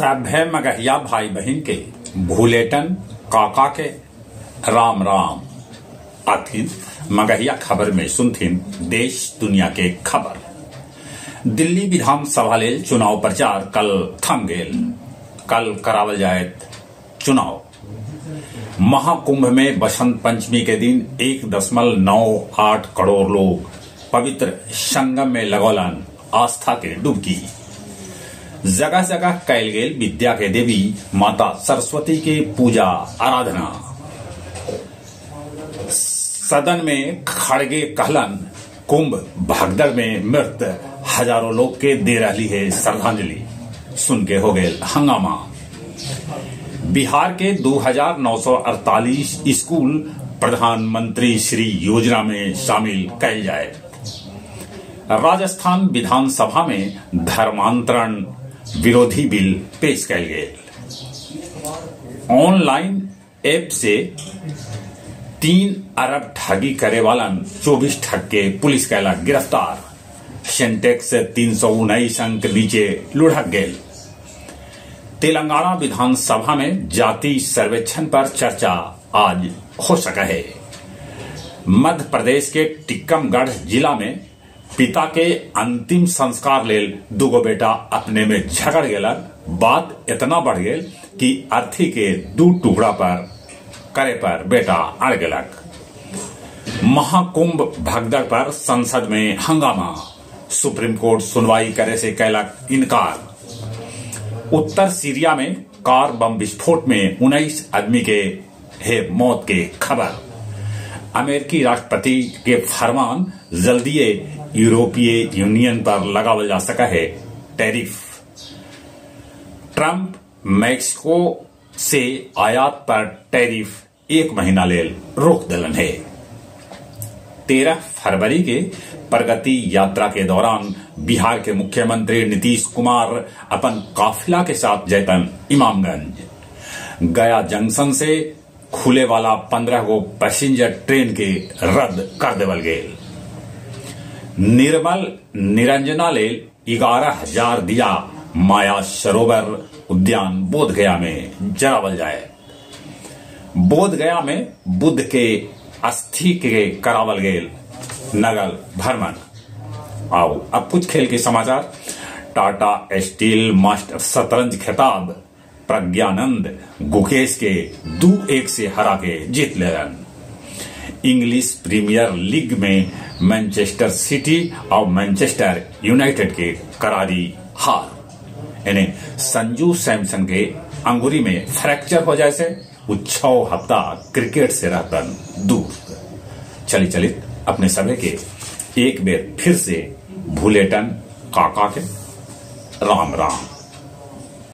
सभ्य मगहिया भाई बहन के भूलेटन काका के राम राम। आथिन मगहिया खबर में सुनथिन देश दुनिया के खबर। दिल्ली विधानसभा लेल चुनाव प्रचार कल थम गेल, कल करावल जायत चुनाव। महाकुंभ में बसंत पंचमी के दिन 1.98 करोड़ लोग पवित्र संगम में लगौलन आस्था के डुबकी। जगह जगह कैल गेल विद्या के देवी माता सरस्वती के पूजा आराधना। सदन में खड़गे कहलन कुंभ भगदड़ में मृत हजारों लोग के दे रही है श्रद्धांजलि, सुन के हो गए हंगामा। बिहार के 2948 स्कूल प्रधानमंत्री श्री योजना में शामिल कैल जाए। राजस्थान विधानसभा में धर्मांतरण विरोधी बिल पेश कैल गेल। ऑनलाइन ऐप से 3 अरब ठगी करे वालन 24 ठग के पुलिस कैला गिरफ्तार। सेंटेक्स 319 अंक नीचे लुढ़क गेल। तेलंगाना विधानसभा में जाति सर्वेक्षण पर चर्चा आज हो सका है। मध्य प्रदेश के टीकमगढ़ जिला में पिता के अंतिम संस्कार लेल दुगो बेटा अपने में झगड़ गेलन। बात इतना बढ़ गेल कि अर्थी के 2 टुकड़ा पर करे पर बेटा अड़ गेलक। महाकुंभ भगदड़ पर संसद में हंगामा, सुप्रीम कोर्ट सुनवाई करे से कैलक इनकार। उत्तर सीरिया में कार बम विस्फोट में 19 आदमी के है मौत के खबर। अमेरिकी राष्ट्रपति के फरमान जल्दीए यूरोपीय यूनियन पर लगावल जा सका है टैरिफ। ट्रंप मैक्सिको से आयात पर टैरिफ 1 महीना लेल रोक दिलन है। 13 फरवरी के प्रगति यात्रा के दौरान बिहार के मुख्यमंत्री नीतीश कुमार अपन काफिला के साथ जैतन इमामगंज। गया जंक्शन से खुले वाला 15 गो पैसेंजर ट्रेन के रद्द कर देवल गेल। निर्मल निरंजना लेल 11,000 दिया माया सरोवर उद्यान बोधगया में जरावल जाए। बोधगया में बुद्ध के अस्थि के करावल गेल नगल भ्रमण। आओ अब कुछ खेल के समाचार। टाटा स्टील मास्टर शतरंज खिताब प्रज्ञानंद गुकेश के 2-1 से हरा के जीत लेलन। इंग्लिश प्रीमियर लीग में मैनचेस्टर सिटी और मैनचेस्टर यूनाइटेड के करारी हार। यानी संजू सैमसन के अंगुरी में फ्रैक्चर हो जाए से वो 6 हफ्ता क्रिकेट से रहतन दूर। चली चली अपने सभी के एक बेर फिर से भूलेटन काका के राम राम।